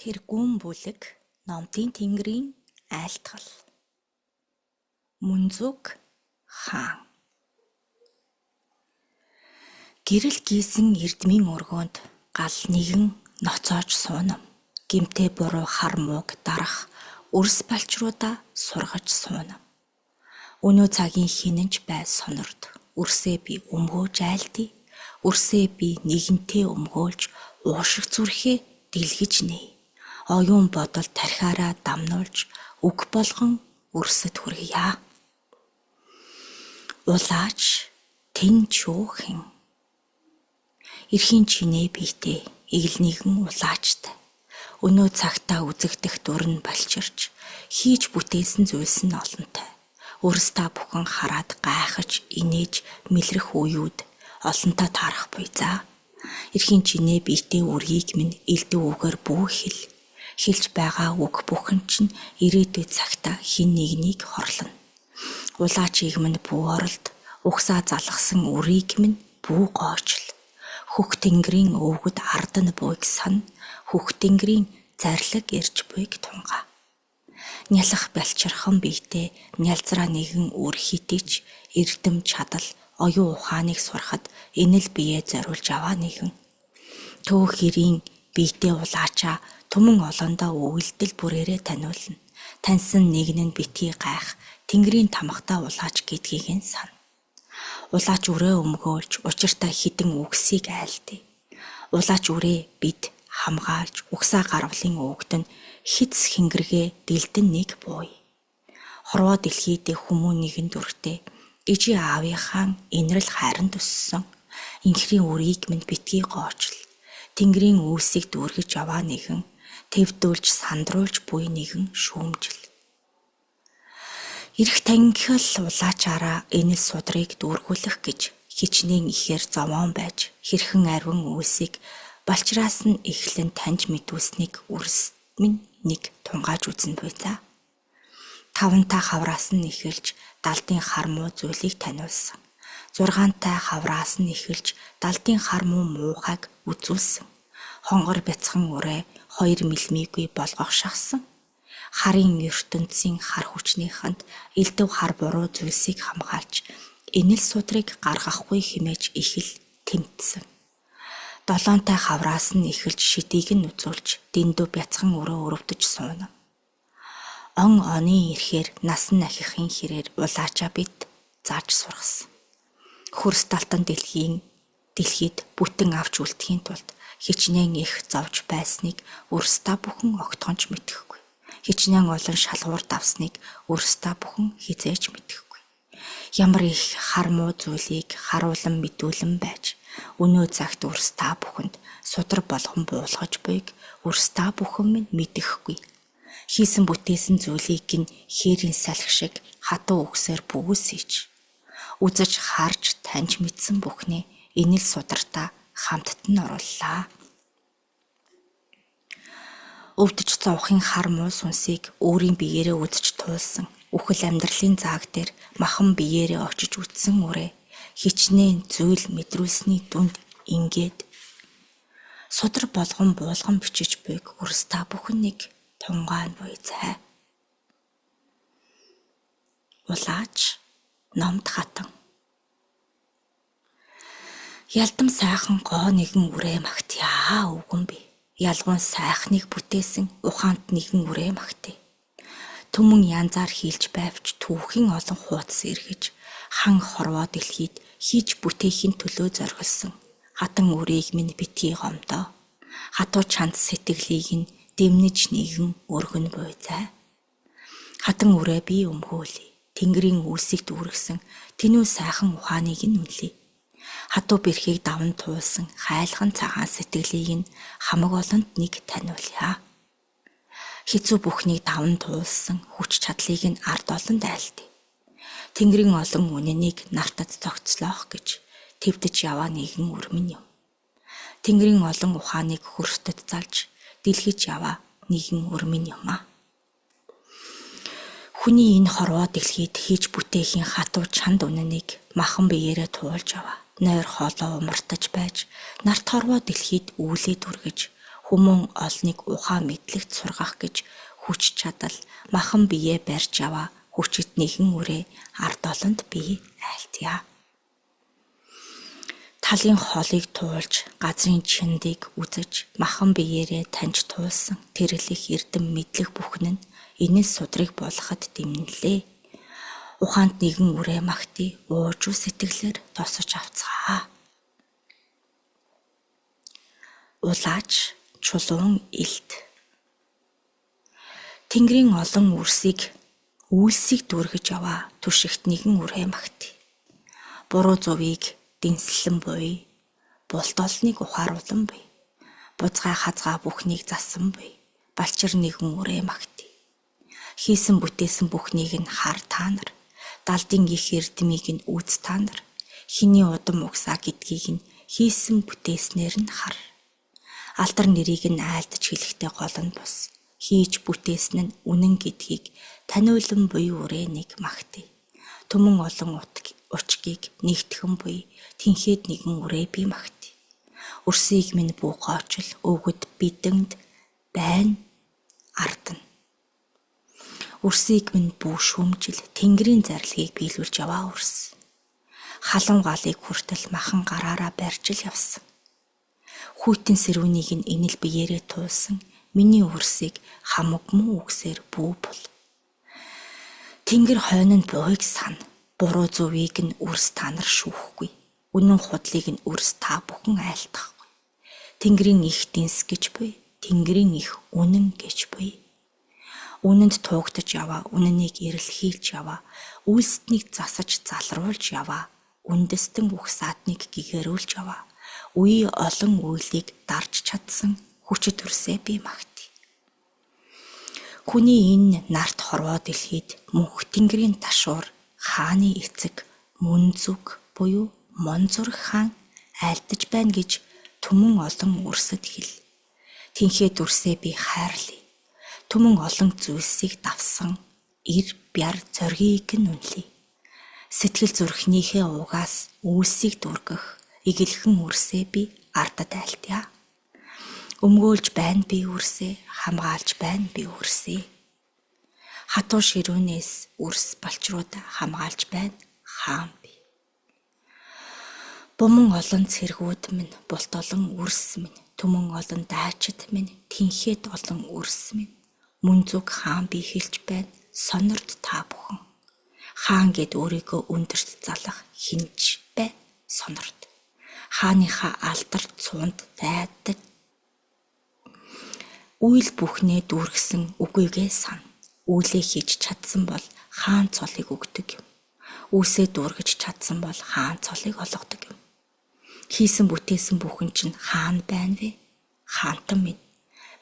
Тэр гүн бүлэг Номдын тэнгэрийн айлтгал. Мөнзүг хаан. Гэрэл гийсэн эрдмийн өргөөнд гал нэгэн ноцоож сууна. Гэмтэй буруу хар мууг дарах өрс балчруудаа сургаж сууна. Өнөө цагийн хинэн ч бай сонорд өрсөө би өмгөөж айлдъя. Өрсөө би нэгэнтээ өмгөөлж уушиг зүрхээ дэлгэж нээе. Оюун бодол тархиараа дамнуулж үг болгон өрсөд хүргье. Улаач тэн чүүхэн. Эрхийн чинээ биетэй эгэл нэгэн улаачтай. Өнөө цагтаа үзэгдэх дур нь балчирч хийж бүтээсэн зүйлс нь олонтой. Өрс та бүхэн хараад гайхаж, инээж, мэлрэх үеүд олонтой таарах буй за. Эрхийн чинээ биетэй үргийг минь элдв үгээр бүү хэл. Хэлж байгаа үг бүхэн чинь ирээдүй цагтаа хэн нэгнийг хорлоно. Улаачийг минь бүү оролд, угсаа залгасан үрийг минь бүү гоочл. Хөх тэнгэрийн өвгөд ард нь буйг сан, хөх тэнгэрийн зарлиг ирж буйг тунгаа. Нялх бялчирхан биетэй нялзраа нэгэн үр хитэж эрдэм чадал оюун ухааныг сурахад энэл биеэ зориулж аваа нэгэн. Төө хэрийн биетэй улаачаа түмэн олондоо үйлдэл бүрээрээ таниулна. Таньсан нэгэн нь битгий гайх, тэнгэрийн тамхтай улаач гэдгийг нь сана. Улаач үрээ өмгөөлж учиртай хэдэн үгсийг айлдъя. Улаач үрээ бид хамгаалж угсаа гарвлын өвгөд нь хиц хэнгэргээ дэлдэн нэг бууя. Хорвоо дэлхийдээ хүмүүн нэгэн дүртэй ижи аавынхаа энэрэл хайранд өссөн. Инхрийн үрийг минь битгий гоочл. Тэнгэрийн үйлсийг дүүргэж яваа нэгэн тэвдүүлж сандруулж буй нэгэн шүүмжил. Ирэх танхил улаачаараа энэл судрыг дүүргүүлэх гэж хичнээн ихээр зовоон байж хэрхэн ариван үйлсийг балчраас нь эхлэн таньж мэдүүлснийг үрс минь нэг тунгааж үзнэ буй за. Тавантай хавраас нь эхэлж далдын хар муу зүйлийг таниулсан. Зургаантай хавраас нь эхэлж далдын хар муу муухайг үзүүлсэн. Хонгор бяцхан үрээ 2 мэлмийгүй болгох шахсан. Харын ертөнцийн хар хүчнийхэнд элдв хар буруу зүйлсийг хамгаалж энэл судрыг гаргахгүй хэмээж их л тэмтсэн. Долоонтой хавраас нь эхэлж шидийг нь үзүүлж дэндүү бяцхан өрөө өрөвдөж сууна. Он оны ирэхээр насан ахихын хэрээр улаачаа бид зааж сургасан. Хөрс талтан дэлхийд бүтэн авч үлдэхийн тулд хичнээн их зовж байсныг өрс та бүхэн огтхонч мэдэхгүй. Хичнээн олон шалгуур давсныг өрс та бүхэн хизээж мэдэхгүй. Ямар их хар муу зүйлийг харуулан мэдүүлэн байж өнөө цагт өрс та бүхэнд судар болгон буулгаж буйг өрс та бүхэн минь мэдэхгүй. Хийсэн бүтээсэн зүйлийг нь хээрийн салхи шиг хатуу үгсээр бүүсийч. Үзэж харж таньж мэдсэн бүхнээ энэл судартаа хамтд нь орууллаа. Өвдөж зовхын хар муу сүнсийг өөрийн биеэрээ үзэж туулсан. Үхэл амьдралын зааг дээр махан биеэрээ очиж үтсэн үрээ хичнээн зүйл мэдрүүлсний дүнд ингээд судар болгон буулган бичиж буйг өрс та бүхэн нэг тунгаан буй зай. Улаач номд хатан. Ялдам сайхан гоо нэгэн үрээ магтъя өвгөн би. Ялгуун сайхныг бүтээсэн ухаант нэгэн үрээ магтъя. Түмэн янзаар хийлж байвч түүхийн олон хуудас эргэж хан хорвоо дэлхийд хийж бүтээхийн төлөө зориглосон. Хатан үрийг минь битгий гомдоо. Хатуу чанд сэтгэлийг нь дэмнэж нэгэн өргөн буй зай. Хатан үрээ би өмгөөлье. Тэнгэрийн үйлсийг дүүргэсэн тэнүү сайхан ухааныг нь үнэлье. Хатуу бэрхийг даван туулсан хайлган цагаан сэтгэлийг нь хамаг олонд нэг таниулъя. Хэцүү бүхнийг даван туулсан хүч чадлыг нь ард олонд айлтъя. Тэнгэрийн олон үнэнийг нартад зогцлоох гэж твдэж яваа нэгэн өрмөн юм. Тэнгэрийн олон ухааныг хөрсдөд залж дэлгэж яваа нэгэн өрмөн юм аа. Хүний энэ хорвоо дэлхийд хийж бүтээхийн хатуу чанд үнэнийг махан биеэрээ туулж аваа. Нойр хоолоо умартаж байж нарт хорвоо дэлхийд үүлээ дүргэж Хүмүүн олныг ухаан мэдлэгт сургах гэж хүч чадал, махан биеэ барьж яваа хүчит нэгэн үрээ ард олонд би айлтъя. Талын холыг туулж, газрын чиндийг үзэж, махан биеэрээ таньж туулсан тэрэлэх эрдэм мэдлэг бүхэн нь энэл судрыг буулгахад дэмнэлээ. Ухаанд нэгэн үрээ магтъя, уужуу сэтгэлээр тосож авцгаа. Улаач чулуун илт. Тэнгэрийн олон үрсийг үйлсийг дүүргэж яваа түшигт нэгэн үрээ магтъя. Буруу зувыг дэнслэн буй, булт олныг ухааруулан буй, бузгай хазгай бүхнийг засан буй, балчир нэгэн үрээ магтъя. Хийсэн бүтээсэн бүхнийг нь хар та нар, далдын их эрдмийг нь үз та нар, хэний удам угсаа гэдгийг нь хийсэн бүтээснээр нь хар. Алдар нэрийг нь айлдаж хэлэхдээ гол нь бус, хийж бүтээсэн нь үнэн гэдгийг таниулан буй үрээ нэг магтъя. Түмэн олон учгийг нэгтгэн буй тэнхээд нэгэн үрээ би магтъя. Өрсийг минь бүү гоочл өвгөд бидэнд байна ардна. Өрсийг минь бүү шүүмжил тэнгэрийн зарлигийг биелүүлж яваа өрс. Халуун галыг хүртэл махан гараараа барьж л явсан. Хүйтэн сэрүүнийг нь энэл биеэрээ туулсан миний өрсийг хамаг муу үгсээр бүү бул. Тэнгэр хойно нь буйг сан. Буруу зүвийг нь үрс та нар шүүхгүй. Үнэн худлыг нь үрс та бүхэн айлтгахгүй. Тэнгэрийн их дэнс гэж буй. Тэнгэрийн их үнэн гэж буй. Үнэнд туугдаж яваа, үнэнийг эрэлхийлж яваа, үйлсднийг засаж залруулж яваа, үндэстэн үхсаатныг гэгэрүүлж яваа. Үе олон үйлийг дарж чадсан хүчит үрсээ би магтъя. Хүний энэ нарт хорвоо дэлхийд мөнх тэнгэрийн ташуур хааны эцэг Мөнзүг буюу Монзург хаан айлдаж байна гэж түмэн олон үрсэд хэл. Тэнхээ дүрсээ би хайрлая. Түмэн олон зүйлсийг давсан эр бяр зоригийг нь үнэлье. Сэтгэл зүрхнийхээ угаас үйлсийг дүүргэх эгэлхэн үрсээ би ардад айлтъя. Өмгөөлж байна би үрсээ, хамгаалж байна би үрсээ. Хатуу ширүүнээс үрс балчруудаа хамгаалж байна хаан би. Буман олон цэргүүд минь, булт олон үрс минь, түмэн олон дайчид минь, тэнхээд олон үрс минь. Мөн зүг хаан би хэлж байна сонорд та бүхэн. Хаан гэд өөрийгөө өндөрт залах хинч бай сонорд. Хааныхаа алдар цуунд дайдаж үйл бүхнээ дүүргэсэн үгүйгээ сан. Үйлээ хийж чадсан бол хаан цолыг өгдөг юм. Үүсээ дүүргэж чадсан бол хаан цолыг олгодог юм. Хийсэн бүтээсэн бүхэн чинь хаан байна вэ? Хаантан минь.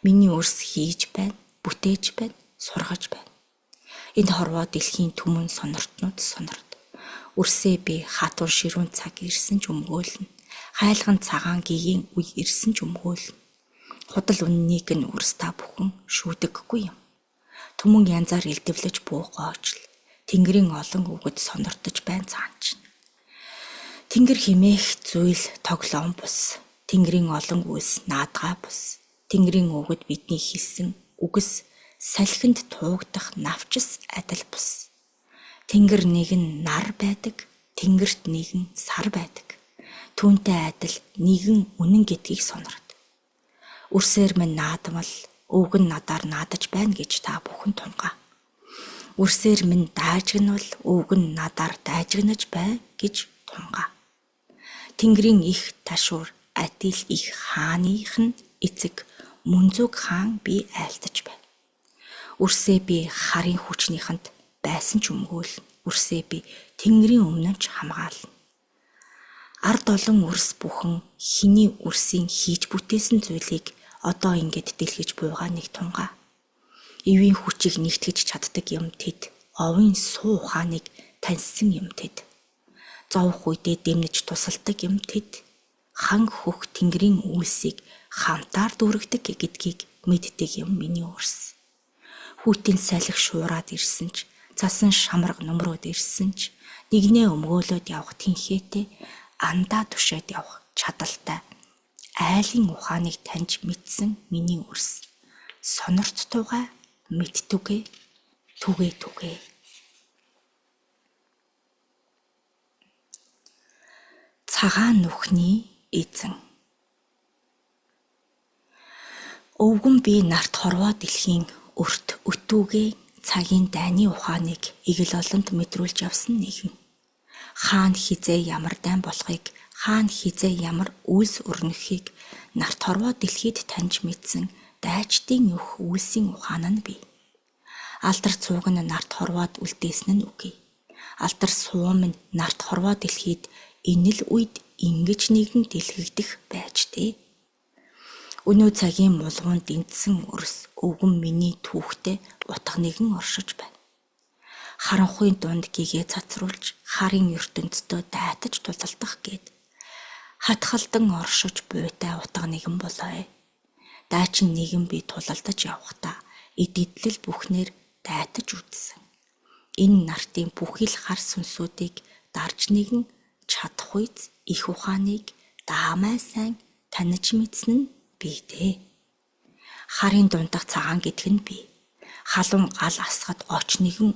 Миний өрс хийж байна, бүтээж байна, сургаж байна. Энд хорвоо дэлхийн түмэн сонортнууд сонорд. Өрсөө би хатуу ширүүн цаг ирсэн ч өмгөөлнө. Хайлган цагаан гэгийн үе ирсэн ч өмгөөлнө. Худал үннийг нь үрс та бүхэн шүүдэггүй юм. Түмэн янзаар илдэвлэж бүү гоочл. Тэнгэрийн олон үгэд сонортож байна цаан чинь. Тэнгэр химээх зүйл тоглоом бус. Тэнгэрийн олон үйлс наадгаа бус. Тэнгэрийн үгэд бидний хэлсэн үгэс салхинд туугдах навчс адил бус. Тэнгэр нэгэн нар байдаг, тэнгэрт нэгэн сар байдаг. Түүнтэй адил нэгэн үнэн гэдгийг сонорд. Үрсээр минь наадмал, өвг нь надаар наадаж байна гэж та бүхэн тунгаа. Үрсээр минь дайжигнвал өвг нь надаар дайжигнаж бай гэж тунгаа. Тэнгэрийн их ташуур адил их хааных нь эцэг Мөнзүг хаан би айлтаж байна. Үрсээ би харын хүчнийхэнд байсан ч өмгөөл. Үрсээ би тэнгэрийн өмнө ч хамгаална. Ард олон үрс бүхэн хэний үрсийн хийж бүтээсэн зүйлийг одоо ингэж дэлгэж буйгаа нэг тунгаа. Ивийн хүчийг нэгтгэж чаддаг юм тэд. Овын суу ухааныг таньсан юм тэд. Зовх үедээ дэмнэж тусалдаг юм тэд. Хан хөх тэнгэрийн үйлсийг хамтаар дүүргдэг гэдгийг мэддэг юм миний үрс. Хүйтэн салхи шуураад ирсэн ч, цасан шамарга нөмрөөд ирсэн ч нэгнээ өмгөөлөөд явах тэнхээтэй андаа түшээд явах чадaltaй Айлын ухааныг таньж мэдсэн миний үрс. Сонорт тугай мэд түгэ түгэ түгэ. Цагаан нүхний эзэн. Өвгөн би нарт хорвоо дэлхийн өрт өтүүгээ цагийн дайны ухааныг эгэл олонд мэдрүүлж явсан нэгэн. Хаана хэзээ ямар дайн болохыг, хаана хэзээ ямар үйлс өрнөхийг нарт хорвоо дэлхийд таньж мэдсэн дайчдын өх үйлсийн ухаан нь бий. Алдар цууг нь нарт хорвоод үлдээсэн нь үгүй. Алдар суум нь нарт хорвоо дэлхийд энэ л үед ингэж нэгэн дэлгэгдэх байж дээ. Өнөө цагийн мулгуун дэнтсэн өрс өвгөн миний түүхтэй утга нэгэн оршиж байна. Харанхуйн дунд гэгээ цацруулж харын ертөнцийн дайтаж тулалдах гээд хатхалдан оршиж буйтай утга нэгэн болоо. Даачин нэгэн би тулалдаж явхдаа эд эдлэл бүхнээр дайтаж үзсэн. Энэ нартын бүхий л хар сүнсүүдийг дарж нэгэн чадахуйц их ухааныг даамай сайн таних мэдсэн нь би дээ. Харын дундах цагаан гэдэг нь би. Халуун гал асгад оч нэгэн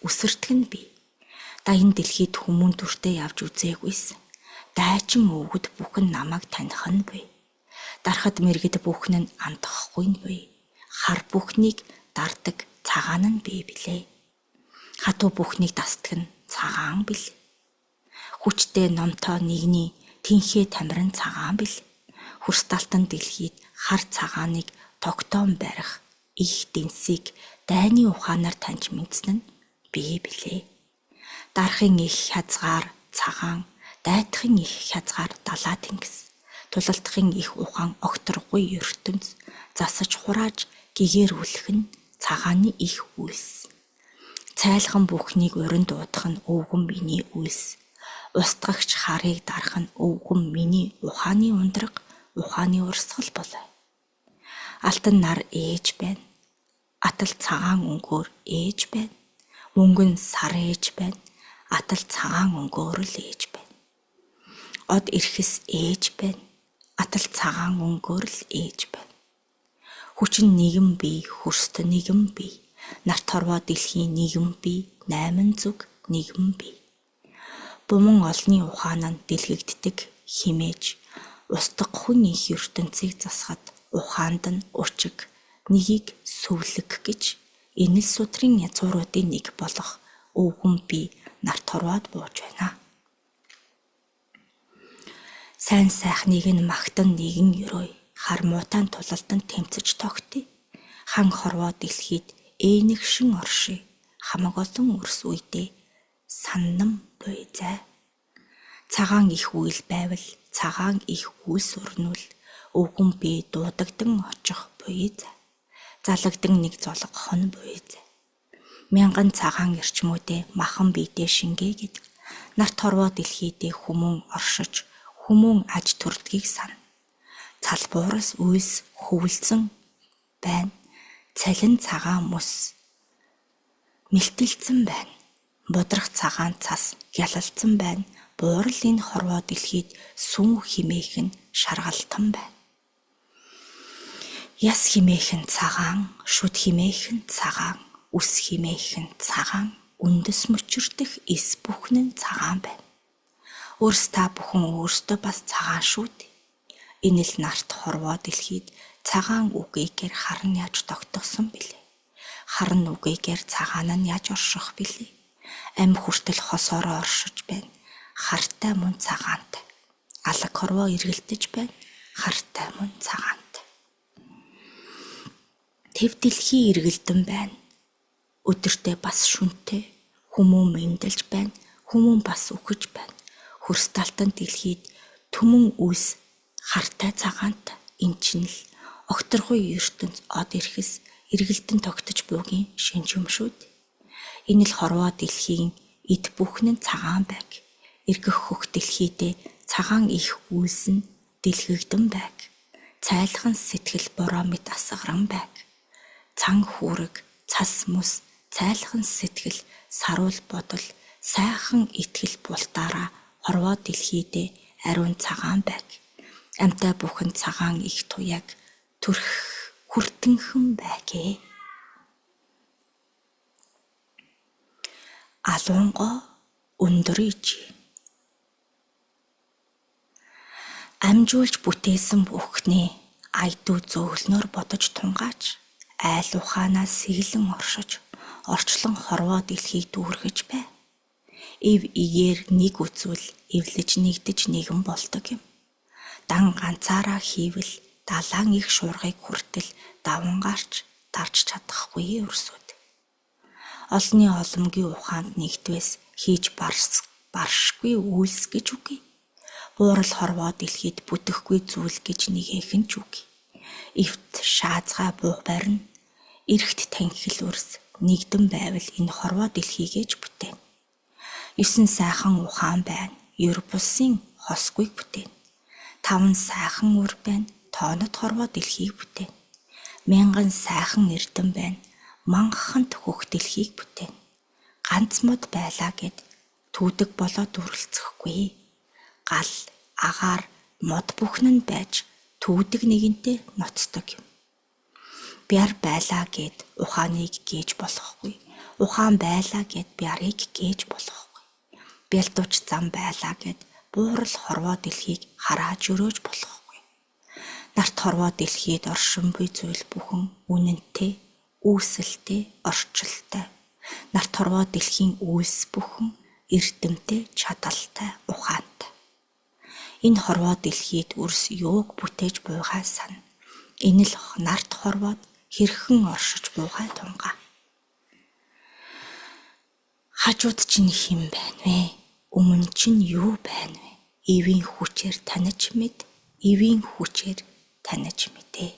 үсэрдэг нь би. Даян дэлхийд хүмүүн дүртэй явж үзээгүйсэн. Дайчин өвгөд бүхэн намайг таних нь буй. Дархад мэргэд бүхэн нь андахгүй нь буй. Хар бүхнийг дардаг цагаан нь би билээ. Хатуу бүхнийг дасдаг нь цагаан бил. Хүчтэй номтоо нэгний тэнхээ тамирын цагаан бил. Хөрсталтан дэлхийд хар цагааныг тогтоон барих их дэнсийг дайны ухаанаар таньж мэдсэн нь би билээ. Дарахын их хязгаар цагаан, дайтахын их хязгаар далаа тэнгис. Тулалдахын их ухаан огторгуй ертөнц засаж хурааж гэгээрүүлэх нь цагааны их үйлс. Цайлган бүхнийг уран дуудах нь өвгөн миний үйлс. Устгагч харыг дарах нь өвгөн миний ухааны ундраг, ухааны урсгал болоо. Алтан нар ээж байна. Атал цагаан өнгөөр ээж байна. Мөнгөн сар ээж байна. Атал цагаан өнгөөр л ээж байна. Од эрхэс ээж байна. Атал цагаан өнгөөр л ээж байна. Хүчин нэгэн бие, хөрст нэгэн бие. Нарт хорвоо дэлхийн нэгэн бие, 8 зүг нэгэн бие. Буман олны ухаан нь дэлгэгддэг химээж устгах хүн их ертөнцийг засахад ухаанд нь учиг нэгийг сүвлэг гэж энэ л судрын язгууруудын нэг болох өвгөн би нарт хорвоод бууж байна. Сайн сайхныг нь магтан нэгэн өрөөе. Хар муутайн тулалдан тэмцэж тогтъё. Хан хорвоо дэлхийд ээнэгшин оршъё. Хамаг олон өрс үедээ саннам буй зай. Цагаан их үйл байвал цагаан их үйлс өрнүүл өвгөн би дуудагдан очих буй зай. Залагдан нэг золго хон буй зай. Мянган цагаан эрчмүүдээ махан биедээ шингээгээд нарт хорвоо дэлхийдээ хүмүүн оршиж хүмүүн аж төрдгийг сан. Цалбуураас үйлс хөвөлдсөн байна. Цалин цагаан мөс мэлтэлдсэн байна. Будрах цагаан цас гялалцсан байна. Буурал энэ хорвоо дэлхийд сүүн химээх нь шаргалтан байна. Яс химээх нь цагаан, шүд химээх нь цагаан, үс химээх нь цагаан, үндэс мөчөрдөх эс бүхэн нь цагаан байна. Өөрс та бүхэн өөрсдөө бас цагаан шүү дээ. Энэ л нарт хорвоо дэлхийд цагаан үгээгээр харан яаж тогтосон билээ. Харан үгээгээр цагаан нь яаж орших билээ. Ам хүртэл хосоороо оршиж байна. Хартай мөн цагаантай. Алаг хорвоо эргэлдэж байна. Хартай мөн цагаантай. Тэв дэлхий эргэлдэн байна. Өдөртөө бас шүнтэй. Хүмүүн мэндэлж байна. Хүмүүн бас үхэж байна. Хөрсталтан дэлхийд түмэн үйлс хартай цагаантай. Энэ чинь л огторгуй ертөнц од эрхэс эргэлдэн тогтож буугийн шинж юм шүү дээ. Энэ л хорвоо дэлхийн эд бүхэн нь цагаан байг. Эргэх хөх дэлхийдээ цагаан их үйлс нь дэлгэгдэн байг. Цайлган сэтгэл бороо мэт асгаран байг. Цан хүүрэг, цас мөс, цайлган сэтгэл, саруул бодол, сайхан итгэл бултаараа хорвоо дэлхийдээ ариун цагаан байг. Амьтай бүхэн цагаан их туяаг төрх хүртэнхэн байгээ. Алуунгаа өндөр ижээ. Амжуулж бүтээсэн бүхнээ айдуу зөөлнөөр бодож тунгаач айл ухаанаас сэглэн оршиж орчлон хорвоо дэлхийг дүүргэж бай. Эв игээр нэг үзвэл эвлэж нэгдэж нэгэн болдог юм. Дан ганцаараа хийвэл далайн их шуургыг хүртэл давангаарч дарж чадахгүй өрсүүд. Олны оломгийн ухаанд нэгдвэс хийж баршгүй үйлс гэж үгүй. Буурал хорвоо дэлхийд бүтэхгүй зүйл гэж нэгэхэн ч үгүй. Эвт шаазгай буух барина. Эрэгт танхил өрс нэгдэн байвал энэ хорвоо дэлхийгээж бүтээн. 9 сайхан ухаан байна. Ер бусын хосгүйг бүтээн. 5 сайхан үр байна. Тоонот хорвоо дэлхийг бүтээн. 1000 сайхан эрдэм байна. Манханд хөх дэлхийг бүтээн. Ганц мод байлаа гэд түүдэг болоод үрэлцэхгүй. Гал, агаар, мод бүхэн нь байж түүдэг нэгэнтээ ноцдог юм. Бяр байлаа гэд ухааныг гээж болохгүй. Ухаан байлаа гэд бярыг гээж болохгүй. Бялдууч зам байлаа гэд буурал хорвоо дэлхийг харааж өрөөж болохгүй. Нарт хорвоо дэлхийд оршин буй зүйл бүхэн үнэнтэй, үүсэлтэй, орчилтой. Нарт хорвоо дэлхийн үйлс бүхэн эрдэмтэй, чадалтай, ухаантай. Энэ хорвоо дэлхийд үрс юуг бүтээж буйгаа сана. Энэ л нарт хорвоод хэрхэн оршиж буйгаа тунгаа. Хажууд чинь хэн байна вэ? Өмнө чинь юу байна вэ? Эвийн хүчээр таних мэд, эвийн хүчээр таних мэдээ.